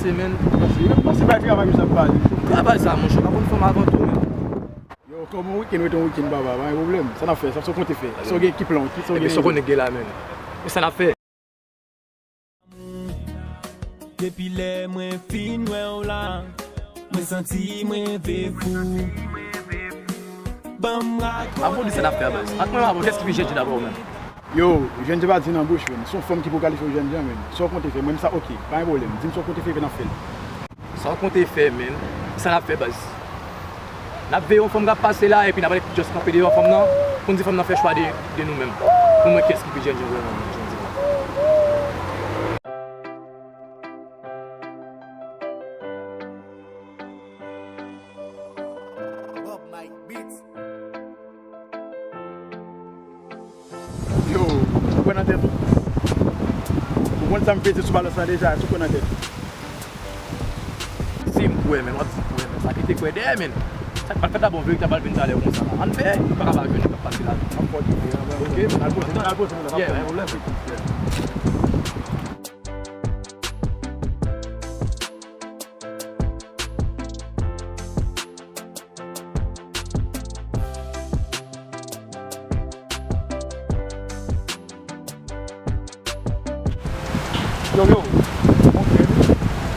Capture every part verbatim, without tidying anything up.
Se, men. Mèsi, mèsi, bay travay, misye ap pale. Travay sa, monchè, pa konn fanm avan tou, men. Yo, kòman wikenn, rete yon wikenn, papa, pa gen pwoblèm. Sa n ap fè, sa, sa w konte fè. Sa w gen ki plan, ki sa w gen. Ebyen, sa w konnen k gen la, men. Men sa n ap fè. Depi lè mwen fin wè w la, mwen santi mwen vle fou. Ban m rakonte. Avan w di sa n ap fè a, baz. Ak mwen, avan, kiyès ki pi jènjan dapre w menm? Yo, jènjan pa di nan bouch, men. Se yon fanm ki pou kalifye w jènjan, men. Sa w konte fè, mwen, sa, oke. Pa gen pwoblèm. Di m sa w konte fè, epi n ap fè l. Sa w konte fè, men? Sa n ap fè, baz? N ap veye yon fanm k ap pase la, epi n ap just kanpe deyò fanm nan, pou n di fanm nan fè chwa de, de nou menm. Pou n wè kiyès ki pi jènjan vrèman, jodi a. Yo, ou pran nan tèt ou. Ou konn sa m peze sou balans la deja, tou pran nan tèt ou. Si m kwè, men, w ap di m kwè, men. Pa kite kwè dèyè, men. Sa k pral fèt la, bon, verite a pral vin talè konsa la. Ann fè, nou pa ka pa jwenn, nou pa pase la. M ap fè w kite, an, ok, al poze, al poze, yeah, pa gen pwoblèm. Yo, yo.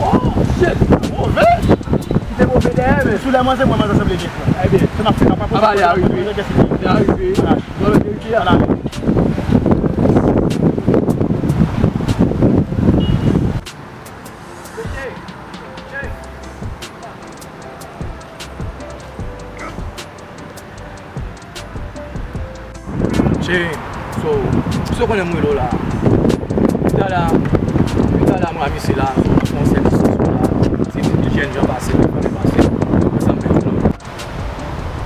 Oh, shit. Move. Kite move dèyè, men. Sou lè manzè, mwen, manzè sanble gen fwa. Ebyen, se n ap fè, n ap pa poze. Aba, li arive. Li arive. Voilà. Bon, verite a. Voilà. Cheri, so, so konnen m rele w la. Talè a, talè a mwen a misye la, fè yon sèvis sou la. Se ti jènjan pase, fè pase. Sa m fè pou nou.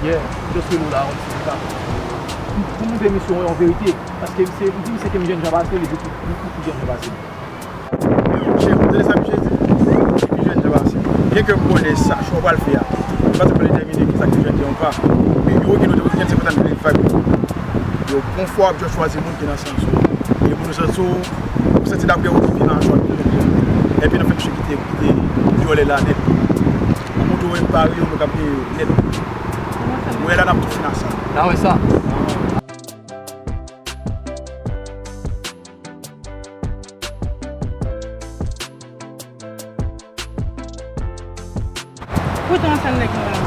Yeah, m just rele w la, yon ti ta. Pou, pou montre misye yon verite, paske misye, m di misye ke m jènjan pase, li di ki, ki, ki jènjan pase. Yo, cheri, ou tande sa misye di? Ki jènjan pase. Byen ke m konnen sa, chwa w pral fè a. M pa t pral detèmine kisa ki jènjan ou pa. Men yo gen lòt wikenn, se pou ta vle vag. Yo, bon fwa w ap jis chwazi moun ki nan sans ou. E moun nan sans ou, ou santi dapre ou ki nan chwa. Epi nan fè misye kite, kite vyòlè la nèt. Ou montre w pare, ou kapab nèt. Ou wè la n ap tou fin ansanm. N a wè sa. Kote ansanm nèg mwen an?